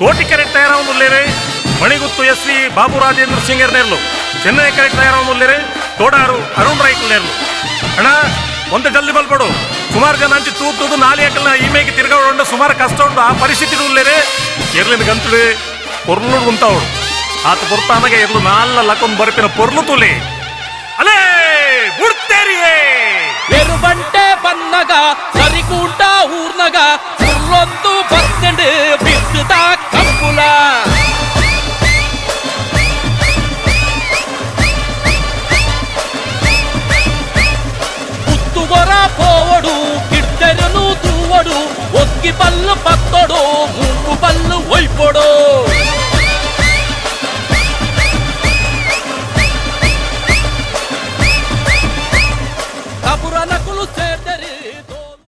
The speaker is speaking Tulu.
ಕೋಟಿಕೆರೆಟ್ ತಯಾರಾವೊಂದುಲ್ಲೆರ್ ಮಣಿಗುತ್ತು ಎಸ್ ವಿ ಬಾಬು ರಾಜೇಂದ್ರ ಸಿಂಗ್ ನೇರ್ಲು. ಚೆನ್ನೈ ಕೆರೆಟ್ ತಯಾರಾವೊಂದುಲ್ಲೆರ್ ತೋಡಾರು ಅರುಣ್ ರೈಕುಲ್ ನೇರ್ಲು. ಅಣ್ಣ ಒಂತೆ ಜಲ್ದಿ ಬಲ್ಪಡು. ಸುಮಾರು ಜನ ಅಂಚಿ ತೂತುದು ನಾಲಿ ಅಕಲ್ನ ಈ ಮೇಗೆ ತಿರ್ಗಾವೊಂಡು ಸುಮಾರು ಕಷ್ಟ ಉಂಡು. ಆ ಪರಿಸ್ಥಿತಿ ಉಲ್ಲೇರೆ ಎರ್ಲಿನ ಗಂತುಡು ಪೊರ್ಲು ಉಂತಾವಡು. ಆತ ಪೊರ್ತಾನಗ ಎರ್ಲು ನಾಲ್ಲ ಲಕೊಂದು ಬರ್ಪಿನ ಪೊರ್ಲು ತುಲಿ ಅಲೇ ಬುಡ್ತೇರಿಯೇ. ಎರುಬಂಟೆ ಬನ್ನಗ ಸರಿಕೂಟ ಊರ್ನಗ ಉರ್ಲೊಂದು ಬತ್ತಂಡು ಬಿರ್ದು.